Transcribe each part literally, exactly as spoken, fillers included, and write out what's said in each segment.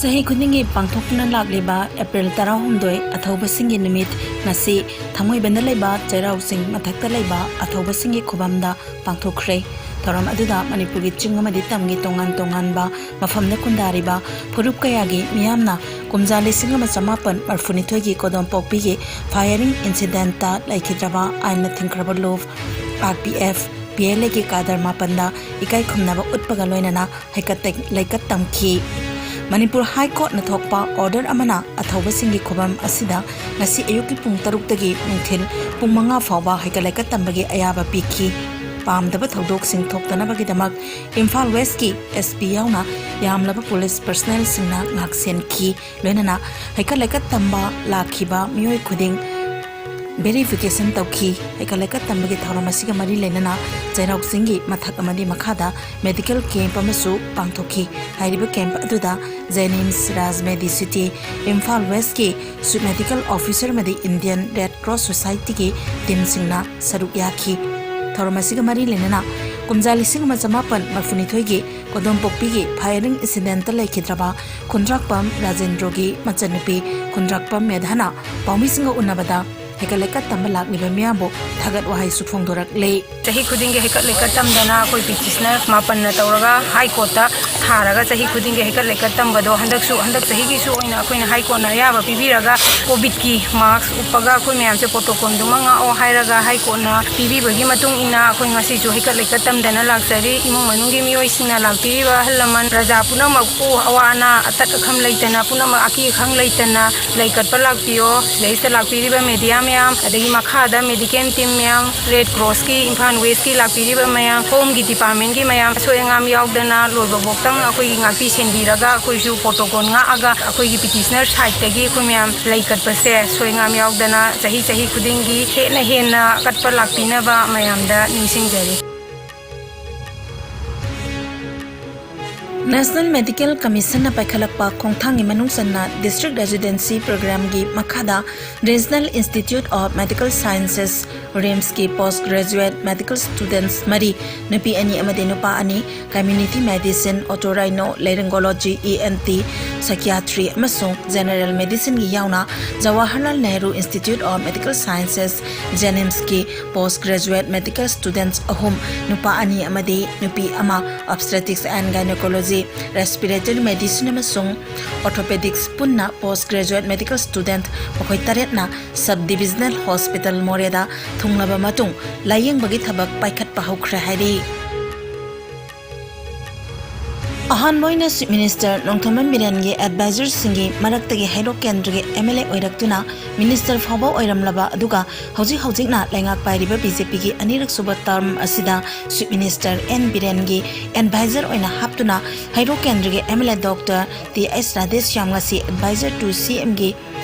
ꯆꯍꯤ ꯈꯨꯗꯤꯡꯒꯤ ꯄꯥꯡꯊꯣꯛꯇꯨꯅ ꯂꯥꯛꯂꯤꯕ ꯑꯦꯄ꯭ꯔꯤꯜ ꯇꯔꯥꯍꯨꯝꯗꯣꯏ ꯑꯊꯧꯕꯁꯤꯡꯒꯤ ꯅꯨꯃꯤꯠ ꯉꯁꯤ ꯊꯥꯡꯃꯩꯕꯟꯗ ꯂꯩꯕ ꯆꯩꯔꯥꯎ ꯆꯤꯡ ꯃꯊꯛꯇ ꯂꯩꯕ ꯑꯊꯧꯕꯁꯤꯡꯒꯤ ꯈꯨꯕꯝꯗ ꯄꯥꯡꯊꯣꯛꯈ꯭ꯔꯦ꯫ ꯊꯧꯔꯝ ꯑꯗꯨꯗ ꯃꯅꯤꯄꯨꯔꯒꯤ ꯆꯤꯡ ꯑꯃꯗꯤ ꯇꯝꯒꯤ ꯇꯣꯉꯥꯟ ꯇꯣꯉꯥꯟꯕ ꯃꯐꯝꯗ ꯈꯨꯟꯗꯥꯔꯤꯕ ꯐꯨꯔꯨꯞ ꯀꯌꯥꯒꯤ ꯃꯤꯌꯥꯝꯅ ꯀꯨꯝꯖꯥ ꯂꯤꯁꯤꯡ ꯑꯃ ꯆꯃꯥꯄꯟ ꯃꯔꯤꯐꯨꯅꯤꯊꯣꯏꯒꯤ ꯀꯣꯗꯣꯝꯄꯣꯛꯄꯤꯒꯤ firing incidentꯇ ꯂꯩꯈꯤꯗ꯭ꯔꯕ ꯑꯥꯏꯟꯅ ꯊꯤꯡꯈ꯭ꯔꯕ ꯂꯨꯞ, RPF, PLAꯒꯤ ꯀꯥꯗꯔ ꯃꯥꯄꯟꯗ ꯏꯀꯥꯏ ꯈꯨꯝꯅꯕ ꯎꯠꯄꯒ ꯂꯣꯏꯅꯅ ꯍꯩꯀꯠ ꯂꯩꯀꯠ ꯇꯝꯈꯤ꯫ ꯃꯅꯤꯄꯨꯔ ꯍꯥꯏ ꯀꯣꯔꯠꯅ ꯊꯣꯛꯄ ꯑꯣꯔꯗꯔ ꯑꯃꯅ ꯑꯊꯧꯕꯁꯤꯡꯒꯤ ꯈꯨꯕꯝ ꯑꯁꯤꯗ ꯉꯁꯤ ꯑꯌꯨꯛꯀꯤ ꯄꯨꯡ ꯇꯔꯨꯛꯇꯒꯤ ꯅꯨꯡꯊꯤꯜ ꯄꯨꯡ ꯃꯉꯥ ꯐꯥꯎꯕ ꯍꯩꯀꯠ ꯂꯩꯀꯠ ꯇꯝꯕꯒꯤ ꯑꯌꯥꯕ ꯄꯤꯈꯤ꯫ ꯄꯥꯝꯗꯕ ꯊꯧꯗꯣꯛꯁꯤꯡ ꯊꯣꯛꯇꯅꯕꯒꯤꯗꯃꯛ ꯏꯝꯐꯥꯜ ꯋꯦꯁꯀꯤ SP ꯌꯥꯎꯅ ꯌꯥꯝꯂꯕ ꯄꯨꯂꯤꯁ ꯄꯔꯁꯅꯦꯜꯁꯤꯡꯅ ꯉꯥꯛꯁꯦꯟꯈꯤ꯫ ꯂꯣꯏꯅꯅ ꯍꯩꯀꯠ ꯂꯩꯀꯠ ꯇꯝꯕ ꯂꯥꯛꯈꯤꯕ ꯃꯤꯑꯣꯏ ꯈꯨꯗꯤꯡ ꯚꯦꯔꯤꯐꯤꯀꯦꯁꯟ ꯇꯧꯈꯤ꯫ ꯍꯩꯀꯠ ꯂꯩꯀꯠ ꯇꯝꯕꯒꯤ ꯊꯧꯔꯝ ꯑꯁꯤꯒ ꯃꯔꯤ ꯂꯩꯅꯅ ꯆꯩꯔꯥꯎ ꯆꯤꯡꯒꯤ ꯃꯊꯛ ꯑꯃꯗꯤ ꯃꯈꯥꯗ ꯃꯦꯗꯤꯀꯦꯜ ꯀꯦꯝꯞ ꯑꯃꯁꯨ ꯄꯥꯡꯊꯣꯛꯈꯤ꯫ ꯍꯥꯏꯔꯤꯕ ꯀꯦꯝꯞ ꯑꯗꯨꯗ JNIMS, ꯔꯥꯖ ꯃꯦꯗꯤꯁꯤꯇꯤ, ꯏꯝꯐꯥꯜ ꯋꯦꯁꯀꯤ ꯆꯤꯐ ꯃꯦꯗꯤꯀꯦꯜ ꯑꯣꯐꯤꯁꯔ ꯑꯃꯗꯤ ꯏꯟꯗꯤꯌꯟ ꯔꯦꯗ ꯀ꯭ꯔꯣꯁ ꯁꯣꯁꯥꯏꯇꯤꯒꯤ ꯇꯤꯝꯁꯤꯡꯅ ꯁꯔꯨꯛ ꯌꯥꯈꯤ꯫ ꯊꯧꯔꯝ ꯑꯁꯤꯒ ꯃꯔꯤ ꯂꯩꯅꯅ ꯀꯨꯝꯖꯥ ꯂꯤꯁꯤꯡ ꯑꯃ ꯆꯃꯥꯄꯟ ꯃꯔꯤꯐꯨꯅꯤꯊꯣꯏꯒꯤ ꯀꯣꯗꯣꯝꯄꯣꯛꯄꯤꯒꯤ firing incidentꯇ ꯂꯩꯈꯤꯗ꯭ꯔꯕ ꯈꯨꯟꯗ꯭ꯔꯥꯛꯄꯝ ꯔꯥꯖꯦꯟꯗ꯭ꯔꯣꯒꯤ ꯃꯆꯟꯅꯨꯄꯤ ꯈꯨꯟꯗ꯭ꯔꯥꯛꯄꯝ ꯃꯦꯙꯥꯅ ꯄꯥꯎꯃꯤꯁꯤꯡꯒ ꯎꯟꯅꯕꯗ ꯍꯩꯀꯠ ꯂꯩꯀꯠ ꯇꯝꯕ ꯂꯥꯛꯂꯤꯕ ꯃꯤꯌꯥꯝꯕꯨ ꯊꯥꯒꯠ ꯋꯥꯍꯩꯁꯨ ꯐꯣꯡꯗꯣꯔꯛꯂꯤ꯫ ꯆꯍꯤ ꯈꯨꯗꯤꯡꯒꯤ ꯍꯩꯀꯠ ꯂꯩꯀꯠ ꯇꯝꯗꯅ ꯑꯩꯈꯣꯏ ꯄꯤꯇꯤꯁꯅꯔ ꯃꯥꯄꯟꯅ ꯇꯧꯔꯒ ꯍꯥꯏ ꯀꯣꯔꯠꯇ ꯊꯥꯔꯒ ꯆꯍꯤ ꯈꯨꯗꯤꯡꯒꯤ ꯍꯩꯀꯠ ꯂꯩꯀꯠ ꯇꯝꯕꯗꯣ ꯍꯟꯗꯛꯁꯨ, ꯍꯟꯗꯛ ꯆꯍꯤꯒꯤꯁꯨ ꯑꯣꯏꯅ ꯑꯩꯈꯣꯏꯅ ꯍꯥꯏ ꯀꯣꯔꯠꯅ ꯑꯌꯥꯕ ꯄꯤꯕꯤꯔꯒ ꯀꯣꯚꯤꯗꯀꯤ ꯃꯥꯛꯁ ꯎꯞꯄꯒ ꯑꯩꯈꯣꯏ ꯃꯌꯥꯝꯁꯦ ꯄ꯭ꯔꯣꯇꯣꯀꯣꯜꯗꯨꯃ ꯉꯥꯛꯑꯣ ꯍꯥꯏꯔꯒ ꯍꯥꯏ ꯀꯣꯔꯠꯅ ꯄꯤꯕꯤꯕꯒꯤ ꯃꯇꯨꯡ ꯏꯟꯅ ꯑꯩꯈꯣꯏ ꯉꯁꯤꯁꯨ ꯍꯩꯀꯠ ꯂꯩꯀꯠ ꯇꯝꯗꯅ ꯂꯥꯛꯆꯔꯤ꯫ ꯏꯃꯨꯡ ꯃꯅꯨꯡꯒꯤ ꯃꯤꯑꯣꯏꯁꯤꯡꯅ, ꯂꯥꯛꯄꯤꯔꯤꯕ ꯑꯍꯜ ꯂꯃꯟ, ꯄ꯭ꯔꯖꯥ ꯄꯨꯝꯅꯃꯛꯄꯨ ꯑꯋꯥ ꯑꯅꯥ ꯑꯇꯠ ꯑꯈꯝ ꯂꯩꯇꯅ, ꯄꯨꯝꯅꯃꯛ ꯑꯀꯤ ꯑꯈꯪ ꯂꯩꯇꯅ ꯂꯩꯀꯠꯄ ꯂꯥꯛꯄꯤꯌꯣ꯫ ꯁꯤꯗꯩꯁꯤꯗ ꯂꯥꯛꯄꯤꯔꯤꯕ ꯃꯦꯗꯤꯌꯥ ꯃꯌꯥꯝ, ꯑꯗꯒꯤ ꯃꯈꯥꯗ ꯃꯦꯗꯤꯀꯦꯜ ꯇꯤꯝ ꯃꯌꯥꯝ, ꯔꯦꯗ ꯀ꯭ꯔꯣꯁꯀꯤ, ꯏꯝꯐꯥꯜ ꯋꯦꯁꯀꯤ ꯂꯥꯛꯄꯤꯔꯤꯕ ꯃꯌꯥꯝ, ꯍꯣꯝꯒꯤ ꯗꯤꯄꯥꯔꯠꯃꯦꯟꯒꯤ ꯃꯌꯥꯝ, ꯑꯁꯣꯏ ꯑꯉꯥꯝ ꯌꯥꯎꯗꯅ ꯂꯣꯏꯕ ꯐꯥꯎꯇꯪ ꯑꯩꯈꯣꯏꯒꯤ ꯉꯥꯛꯄꯤ ꯁꯦꯟꯕꯤꯔꯒ ꯑꯩꯈꯣꯏꯁꯨ ꯄ꯭ꯔꯣꯇꯣꯀꯣꯜ ꯉꯥꯛꯑꯒ ꯑꯩꯈꯣꯏꯒꯤ ꯄꯤꯇꯤꯁꯅꯔ ꯁꯥꯏꯠꯇꯒꯤ ꯑꯩꯈꯣꯏ ꯃꯌꯥꯝ ꯂꯩ ꯀꯠꯄꯁꯦ ꯑꯁꯣꯏ ꯑꯉꯥꯝ ꯌꯥꯎꯗꯅ ꯆꯍꯤ ꯆꯍꯤ ꯈꯨꯗꯤꯡꯒꯤ ꯍꯦꯟꯅ ꯍꯦꯟꯅ ꯀꯠꯄ ꯂꯥꯛꯄꯤꯅꯕ ꯃꯌꯥꯝꯗ ꯅꯤꯡꯁꯤꯡꯖꯔꯤ꯫ National Medical Commission ꯅ ꯄꯥꯏꯈꯠꯂꯛꯄ ꯈꯣꯡꯊꯥꯡꯒꯤ ꯃꯅꯨꯡ ꯆꯟꯅ District Residency Program ꯒꯤ ꯃꯈꯥꯗ Regional Institute of Medical Sciences, RIMS ꯀꯤ Post Graduate Medical Students ꯃꯔꯤ, ꯅꯨꯄꯤ ꯑꯅꯤ ꯑꯃꯗꯤ ꯅꯨꯄꯥ ꯑꯅꯤ, Community Medicine, Otorhino, Laryngology, E N T, Psychiatry ꯑꯃꯁꯨꯡ General Medicine ꯒꯤ ꯌꯥꯎꯅ Jawaharlal Nehru Institute of Medical Sciences, JNIMS ꯀꯤ Post Graduate Medical Students ꯑꯍꯨꯝ, ꯅꯨꯄꯥ ꯑꯅꯤ ꯑꯃꯗꯤ ꯅꯨꯄꯤ ꯑꯃ, Obstetrics and Gynecology, Respiratory Medicine ꯑꯃꯁꯨꯡ Orthopedics ꯄꯨꯟꯅ Post Graduate Medical Student ꯃꯈꯣꯏ ꯇꯔꯦꯠꯅ Sub Divisional Hospital ꯃꯣꯔꯦꯗ ꯊꯨꯡꯂꯕ ꯃꯇꯨꯡ ꯂꯥꯌꯦꯡꯕꯒꯤ ꯊꯕꯛ ꯄꯥꯏꯈꯠꯄ ꯍꯧꯈ꯭ꯔꯦ ꯍꯥꯏꯔꯤ꯫ ꯑꯍꯥꯟꯕ ꯑꯣꯏꯅ Chief Minister ꯅꯣꯡꯊꯣꯝꯕꯝ ꯕꯤꯔꯦꯟꯒꯤ advisorꯁꯤꯡꯒꯤ ꯃꯔꯛꯇꯒꯤ ꯍꯩꯔꯣꯛ ꯀꯦꯟꯗ꯭ꯔꯒꯤ M L A ꯑꯣꯏꯔꯛꯇꯨꯅ Minister ꯐꯥꯎꯕ ꯑꯣꯏꯔꯝꯂꯕ ꯑꯗꯨꯒ ꯍꯧꯖꯤꯛ ꯍꯧꯖꯤꯛꯅ ꯂꯩꯉꯥꯛ ꯄꯥꯏꯔꯤꯕ B J P ꯒꯤ ꯑꯅꯤꯔꯛ ꯁꯨꯕ term ꯑꯁꯤꯗ Chief Minister N ꯕꯤꯔꯦꯟꯒꯤ advisor ꯑꯣꯏꯅ ꯍꯥꯞꯇꯨꯅ ꯍꯩꯔꯣꯛ ꯀꯦꯟꯗ꯭ꯔꯒꯤ M L A Doctor T H Radheshyam ꯉꯁꯤ advisor to C M ꯒꯤ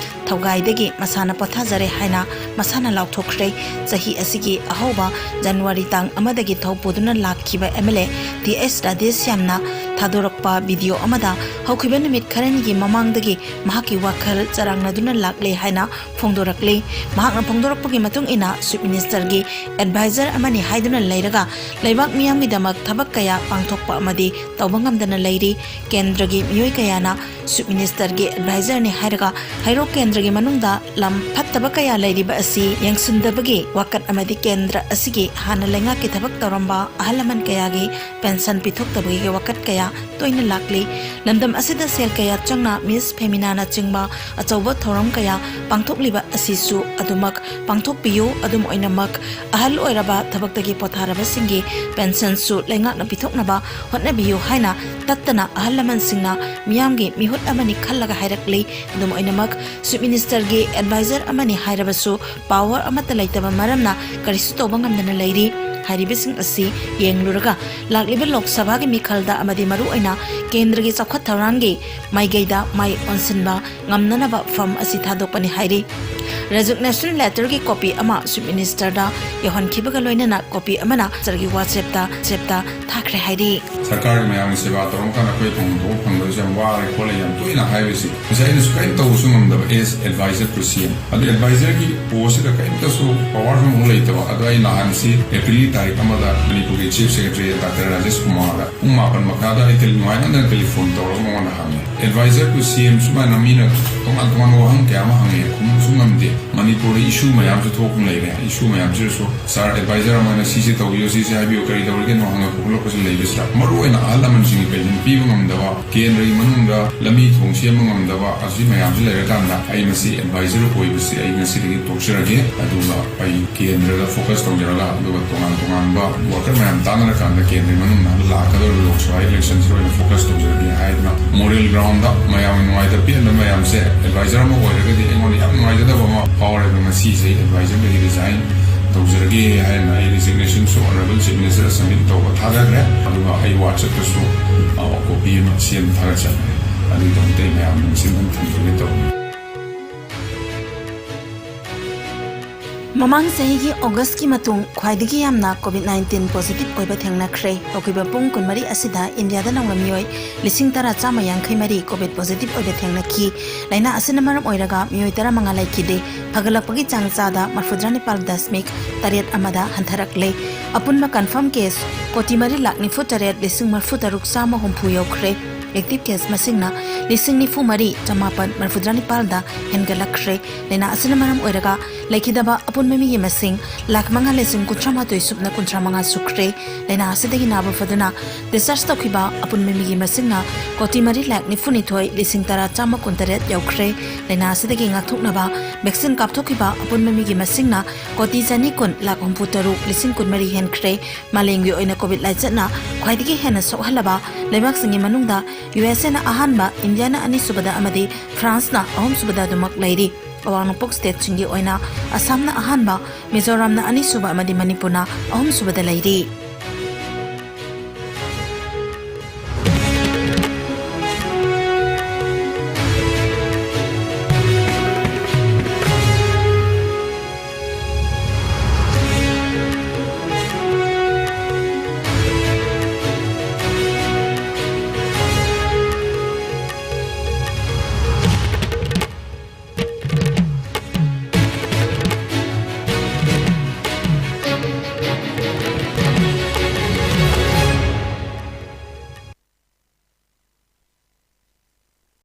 ꯊꯧꯒꯥꯏꯗꯒꯤ ꯃꯁꯥꯅ ꯄꯣꯊꯥꯖꯔꯦ ꯍꯥꯏꯅ ꯃꯁꯥꯅ ꯂꯥꯎꯊꯣꯛꯈ꯭ꯔꯦ꯫ ꯆꯍꯤ ꯑꯁꯤꯒꯤ ꯑꯍꯧꯕ ꯖꯅꯋꯥꯔꯤ ꯇꯥꯡ ꯑꯃꯗꯒꯤ ꯊꯧ ꯄꯨꯗꯨꯅ ꯂꯥꯛꯈꯤꯕ M L A T H ꯔꯥꯙꯦꯁ꯭ꯌꯥꯝꯅ ꯊꯥꯗꯣꯔꯛꯄ video ꯑꯃꯗ ꯍꯧꯈꯤꯕ ꯅꯨꯃꯤꯠ ꯈꯔꯅꯤꯒꯤ ꯃꯃꯥꯡꯗꯒꯤ ꯃꯍꯥꯛꯀꯤ ꯋꯥꯈꯜ ꯆꯔꯥꯡꯅꯗꯨꯅ ꯂꯥꯛꯂꯦ ꯍꯥꯏꯅ ꯐꯣꯡꯗꯣꯔꯛꯂꯤ꯫ ꯃꯍꯥꯛꯅ ꯐꯣꯡꯗꯣꯔꯛꯄꯒꯤ ꯃꯇꯨꯡ ꯏꯟꯅ Chief Ministerꯒꯤ advisor ꯑꯃꯅꯤ ꯍꯥꯏꯗꯨꯅ ꯂꯩꯔꯒ ꯂꯩꯕꯥꯛ ꯃꯤꯌꯥꯝꯒꯤꯗꯃꯛ ꯊꯕꯛ ꯀꯌꯥ ꯄꯥꯡꯊꯣꯛꯄ ꯑꯃꯗꯤ ꯇꯧꯕ ꯉꯝꯗꯅ ꯂꯩꯔꯤ꯫ ꯀꯦꯟꯗ꯭ꯔꯒꯤ ꯃꯤꯑꯣꯏ ꯀꯌꯥꯅ Chief Ministerꯒꯤ advisorꯅꯤ ꯍꯥꯏꯔꯒ ꯍꯩꯔꯣꯛ ꯀꯦꯟꯗ꯭ꯔꯒꯤ ꯃꯅꯨꯡꯗ ꯂꯝ ꯐꯠꯇꯕ ꯀꯌꯥ ꯂꯩꯔꯤꯕ ꯑꯁꯤ ꯌꯦꯡꯁꯤꯟꯗꯕꯒꯤ ꯋꯥꯀꯠ ꯑꯃꯗꯤ ꯀꯦꯟꯗ꯭ꯔ ꯑꯁꯤꯒꯤ ꯍꯥꯟꯅ ꯂꯩꯉꯥꯛꯀꯤ ꯊꯕꯛ ꯇꯧꯔꯝꯕ ꯑꯍꯜ ꯂꯃꯟ ꯀꯌꯥꯒꯤ pension ꯄꯤꯊꯣꯛꯇꯕꯒꯤ ꯋꯥꯀꯠ ꯀꯌꯥ ꯇꯣꯏꯅ ꯂꯥꯛꯂꯤ꯫ ꯂꯝꯗꯝ ꯑꯁꯤꯗ ꯁꯦꯜ ꯀꯌꯥ ꯆꯪꯅ Miss Feminaꯅꯆꯤꯡꯕ ꯑꯆꯧꯕ ꯊꯧꯔꯝ ꯀꯌꯥ ꯄꯥꯡꯊꯣꯛꯂꯤꯕ ꯑꯁꯤꯁꯨ ꯑꯗꯨꯃꯛ ꯄꯥꯡꯊꯣꯛꯄꯤꯌꯨ꯫ ꯑꯗꯨꯝ ꯑꯣꯏꯅꯃꯛ, ꯑꯍꯜ ꯑꯣꯏꯔꯕ ꯊꯕꯛꯇꯒꯤ ꯄꯣꯊꯥꯔꯕꯁꯤꯡꯒꯤ pensionꯁꯨ ꯂꯩꯉꯥꯛꯅ ꯄꯤꯊꯣꯛꯅꯕ ꯍꯣꯠꯅꯕꯤꯌꯨ ꯍꯥꯏꯅ ꯇꯠꯇꯅ ꯑꯍꯜ ꯂꯃꯟꯁꯤꯡꯅ ꯃꯤꯌꯥꯝꯒꯤ ꯃꯤꯍꯨꯠ ꯑꯃꯅꯤ ꯈꯜꯂꯒ ꯍꯥꯏꯔꯛꯂꯤ꯫ ꯑꯗꯨꯝ ꯑꯣꯏꯅꯃꯛ, Chief Ministerꯒꯤ advisor ꯑꯃꯅꯤ ꯍꯥꯏꯔꯕꯁꯨ power ꯑꯃꯠꯇ ꯂꯩꯇꯕ ꯃꯔꯝꯅ ꯀꯔꯤꯁꯨ ꯇꯧꯕ ꯉꯝꯗꯅ ꯂꯩꯔꯤ꯫ ꯍꯥꯏꯔꯤꯕꯁꯤꯡ ꯑꯁꯤ ꯌꯦꯡꯂꯨꯔꯒ ꯂꯥꯛꯂꯤꯕ ꯂꯣꯛ ꯁꯚꯥꯒꯤ ꯃꯤꯈꯜꯗ ꯑꯃꯗꯤ ꯃꯔꯨꯑꯣꯏꯅ ꯀꯦꯟꯗ꯭ꯔꯒꯤ ꯆꯥꯎꯈꯠ ꯊꯧꯔꯥꯡꯒꯤ ꯃꯥꯏꯀꯩꯗ ꯃꯥꯏ ꯑꯣꯟꯁꯤꯟꯕ ꯉꯝꯅꯅꯕ ꯐꯝ ꯑꯁꯤ ꯊꯥꯗꯣꯛꯄꯅꯤ ꯍꯥꯏꯔꯤ꯫ Resignation letterꯒꯤ copy ꯑꯃ Chief Ministerꯗ ꯌꯧꯍꯟꯈꯤꯕꯒ ꯂꯣꯏꯅꯅ copy ꯑꯃꯅ ꯁꯔꯒꯤ WhatsAppꯇ, WhatsAppꯇ ꯊꯥꯈ꯭ꯔꯦ ꯍꯥꯏꯔꯤ꯫ ꯁꯔꯀꯥꯔꯒꯤ ꯃꯌꯥꯝꯒꯤ ꯁꯦꯕꯥ ꯇꯧꯔꯝꯀꯥꯟꯗ ꯑꯩꯈꯣꯏ ꯐꯪꯐꯝ ꯊꯣꯛꯄ ꯐꯪꯗꯕꯁꯦ ꯌꯥꯝ ꯋꯥꯔꯦ ꯈꯣꯠꯂꯦ ꯌꯥꯝ ꯇꯣꯏꯅ ꯍꯥꯏꯕꯁꯤ, ꯉꯁꯥꯏ ꯑꯩꯅꯁꯨ ꯀꯔꯤꯝ ꯇꯧꯕꯁꯨ ꯉꯝꯗꯕ, as advisor to CM꯫ ꯑꯗꯨ advisorꯒꯤ postꯁꯤꯗ ꯀꯔꯤꯝꯇꯁꯨ powerꯁꯨ ꯑꯃꯨꯛ ꯂꯩꯇꯕ꯫ ꯑꯗꯣ ꯑꯩ ꯅꯍꯥꯟꯁꯤ Aprilꯒꯤ ꯇꯥꯔꯤꯛ ꯑꯃꯗ ꯃꯅꯤꯄꯨꯔꯒꯤ Chief Secretary Doctor ꯔꯥꯖꯦꯁ ꯀꯨꯃꯥꯔꯗ ꯄꯨꯡ ꯃꯥꯄꯟ ꯃꯈꯥꯏꯗ ꯑꯩ ꯇꯦꯂꯤ-, ꯅꯨꯡꯉꯥꯏꯃꯟꯗꯅ telephone ꯇꯧꯔꯒ ꯃꯉꯣꯟꯗ ꯍꯪꯉꯦ꯫ Advisor to CM ꯁꯨꯃꯥꯏꯅ ꯃꯤꯅ ꯇꯣꯉꯥꯟ ꯇꯣꯉꯥꯟꯕ ꯋꯥꯍꯪ ꯀꯌꯥ ꯑꯃ ꯍꯪꯉꯦ, ꯈꯨꯝꯕꯁꯨ ꯉꯝꯗꯦ꯫ ꯃꯅꯤꯄꯨꯔꯗ issue ꯃꯌꯥꯝꯁꯨ ꯊꯣꯛꯇꯨꯅ ꯂꯩꯔꯦ꯫ Issue ꯃꯌꯥꯝꯁꯤꯗꯁꯨ sir advisor ꯑꯃꯅ ꯁꯤꯁꯦ ꯇꯧꯕꯤꯌꯨ, ꯁꯤꯁꯦ ꯍꯥꯏꯕꯤꯌꯨ, ꯀꯔꯤ ꯇꯧꯔꯤꯒꯦꯅꯣ ꯍꯪꯉꯛꯄ ꯈꯣꯠꯂꯛꯄꯁꯨ ꯂꯩꯕꯁꯤꯗ, ꯃꯔꯨ ꯑꯣꯏꯅ ꯑꯍꯜ ꯂꯃꯟꯁꯤꯡꯒꯤ pension ꯄꯤꯕ ꯉꯝꯗꯕ, ꯀꯦꯟꯗ꯭ꯔꯒꯤ ꯃꯅꯨꯡꯗ ꯂꯝꯕꯤ ꯊꯣꯡ ꯁꯦꯝꯕ ꯉꯝꯗꯕ, ꯑꯁꯤ ꯃꯌꯥꯝꯁꯤ ꯂꯩꯔꯀꯥꯟꯗ ꯑꯩ ꯃꯁꯤ advisor ꯑꯣꯏꯕꯁꯤ ꯑꯩ ꯉꯁꯤꯗꯒꯤ ꯇꯣꯛꯆꯔꯒꯦ꯫ ꯑꯗꯨꯒ ꯑꯩ ꯀꯦꯟꯗ꯭ꯔꯗ focus ꯇꯧꯖꯔꯒ, ꯑꯗꯨꯒ ꯇꯣꯉꯥꯟ ꯇꯣꯉꯥꯟꯕ worker ꯃꯌꯥꯝ ꯇꯥꯟꯅꯔꯀꯥꯟꯗ ꯀꯦꯟꯗ꯭ꯔꯒꯤ ꯃꯅꯨꯡꯗ ꯂꯥꯛꯀꯗꯧꯔꯤꯕ ꯂꯣꯛ ꯁꯚꯥ electionꯁꯤꯗ ꯑꯣꯏꯅ focus ꯇꯧꯖꯔꯒꯦ ꯍꯥꯏꯗꯅ moral groundꯗ ꯃꯌꯥꯝꯒꯤ ꯅꯨꯡꯉꯥꯏꯇꯕ ꯄꯦꯟꯗꯕ ꯃꯌꯥꯝꯁꯦ advisor ꯑꯃ ꯑꯣꯏꯔꯒꯗꯤ ꯑꯩꯉꯣꯟꯗ ꯌꯥꯝ ꯅꯨꯡꯉꯥꯏꯖꯗꯕ ꯑꯃ ꯐꯥꯎꯔꯦ꯫ ꯑꯗꯣ ꯉꯁꯤꯁꯦ ꯑꯩ advisorꯗꯒꯤ resign ꯇꯧꯖꯔꯒꯦ ꯍꯥꯏꯅ ꯑꯩ resignation ꯁꯨ Honourable Chief Ministerꯗ submit ꯇꯧꯕ ꯊꯥꯖꯈ꯭ꯔꯦ꯫ ꯑꯗꯨꯒ ꯑꯩ WhatsAppꯇꯁꯨ, ꯑ, copy ꯑꯃ ꯁꯦꯝ ꯊꯥꯒꯠꯆꯕꯅꯦ꯫ ꯑꯗꯨꯒꯤꯗꯃꯛꯇ ꯑꯩ ꯃꯌꯥꯝ ꯅꯤꯡꯁꯤꯡꯗꯨꯅ ꯊꯝꯖꯒꯦ ꯇꯧꯕꯅꯤ꯫ ꯃꯃꯥꯡ ꯆꯍꯤꯒꯤ Augustꯀꯤ ꯃꯇꯨꯡ ꯈ꯭ꯋꯥꯏꯗꯒꯤ ꯌꯥꯝꯅ COVID nineteen positive ꯑꯣꯏꯕ ꯊꯦꯡꯅꯈ꯭ꯔꯦ꯫ ꯍꯧꯈꯤꯕ ꯄꯨꯡ ꯀꯨꯟꯃꯔꯤ ꯑꯁꯤꯗ ꯏꯟꯗꯤꯌꯥꯗ ꯅꯧꯅ ꯃꯤꯑꯣꯏ ꯂꯤꯁꯤꯡ ꯇꯔꯥ ꯆꯥꯝꯃ ꯌꯥꯡꯈꯩ ꯃꯔꯤ COVID positive ꯑꯣꯏꯕ ꯊꯦꯡꯅꯈꯤ꯫ ꯂꯥꯏꯅꯥ ꯑꯁꯤꯅ ꯃꯔꯝ ꯑꯣꯏꯔꯒ ꯃꯤꯑꯣꯏ ꯇꯔꯥꯃꯉꯥ ꯂꯩꯈꯤꯗꯦ꯫ ꯐꯒꯠꯂꯛꯄꯒꯤ ꯆꯥꯡ ꯆꯥꯗ ꯃꯔꯐꯨꯇꯔꯥ ꯅꯤꯄꯥꯜ ꯗꯁꯃꯤꯛ ꯇꯔꯦꯠ ꯑꯃꯗ ꯍꯟꯊꯔꯛꯂꯦ꯫ ꯑꯄꯨꯟꯕ confirm case ꯀꯣꯇꯤ ꯃꯔꯤ ꯂꯥꯈ ꯅꯤꯐꯨ ꯇꯔꯦꯠ ꯂꯤꯁꯤꯡ ꯃꯔꯐꯨ ꯇꯔꯨꯛ ꯆꯥꯝꯃ ꯍꯨꯝꯐꯨ ꯌꯧꯈ꯭ꯔꯦ꯫ Active case ꯃꯁꯤꯡꯅ ꯂꯤꯁꯤꯡ ꯅꯤꯐꯨ ꯃꯔꯤ ꯆꯃꯥꯄꯟ ꯃꯔꯐꯨꯇꯔꯥ ꯅꯤꯄꯥꯜꯗ ꯍꯦꯟꯒꯠꯂꯛꯈ꯭ꯔꯦ꯫ ꯂꯥꯏꯅꯥ ꯑꯁꯤꯅ ꯃꯔꯝ ꯑꯣꯏꯔꯒ ꯂꯩꯈꯤꯗꯕ ꯑꯄꯨꯟꯕ ꯃꯤꯒꯤ ꯃꯁꯤꯡ ꯂꯥꯈ ꯃꯉꯥ ꯂꯤꯁꯤꯡ ꯀꯨꯟꯊ꯭ꯔꯥ ꯃꯥꯊꯣꯏ ꯁꯨꯞꯅ ꯀꯨꯟꯊ꯭ꯔꯥ ꯃꯉꯥ ꯁꯨꯈ꯭ꯔꯦ꯫ ꯂꯥꯏꯅꯥ ꯑꯁꯤꯗꯒꯤ ꯅꯥꯕ ꯐꯗꯨꯅ discharge ꯇꯧꯈꯤꯕ ꯑꯄꯨꯟꯕ ꯃꯤꯒꯤ ꯃꯁꯤꯡꯅ ꯀꯣꯇꯤ ꯃꯔꯤ ꯂꯥꯈ ꯅꯤꯐꯨ ꯅꯤꯊꯣꯏ ꯂꯤꯁꯤꯡ ꯇꯔꯥ ꯆꯥꯝꯃ ꯀꯨꯟꯇꯔꯦꯠ ꯌꯧꯈ꯭ꯔꯦ꯫ ꯂꯥꯏꯅꯥ ꯑꯁꯤꯗꯒꯤ ꯉꯥꯛꯊꯣꯛꯅꯕ vaccine ꯀꯥꯞꯊꯣꯛꯈꯤꯕ ꯑꯄꯨꯟꯕ ꯃꯤꯒꯤ ꯃꯁꯤꯡꯅ ꯀꯣꯇꯤ ꯆꯅꯤ ꯀꯨꯟ ꯂꯥꯈ ꯍꯨꯝꯐꯨ ꯇꯔꯨꯛ ꯂꯤꯁꯤꯡ ꯀꯨꯟꯃꯔꯤ ꯍꯦꯟꯈ꯭ꯔꯦ꯫ ꯃꯥꯂꯦꯝꯒꯤ ꯑꯣꯏꯅ COVID ꯂꯥꯏꯆꯠꯅ ꯈ꯭ꯋꯥꯏꯗꯒꯤ ꯍꯦꯟꯅ ꯁꯣꯛꯍꯜꯂꯕ ꯂꯩꯕꯥꯛꯁꯤꯡꯒꯤ ꯃꯅꯨꯡꯗ USAꯅ ꯑꯍꯥꯟꯕ, ꯏꯟꯗꯤꯌꯥꯅ ꯑꯅꯤꯁꯨꯕꯗ ꯑꯃꯗꯤ ꯐ꯭ꯔꯥꯟꯁꯅ ꯑꯍꯨꯝꯁꯨꯕꯗ ꯑꯗꯨꯃꯛ ꯂꯩꯔꯤ꯫ ꯑꯋꯥꯡ ꯅꯣꯡꯄꯣꯛ stateꯁꯤꯡꯒꯤ ꯑꯣꯏꯅ ꯑꯁꯥꯝꯅ ꯑꯍꯥꯟꯕ, ꯃꯤꯖꯣꯔꯥꯝꯅ ꯑꯅꯤꯁꯨꯕ ꯑꯃꯗꯤ ꯃꯅꯤꯄꯨꯔꯅ ꯑꯍꯨꯝꯁꯨꯕꯗ ꯂꯩꯔꯤ꯫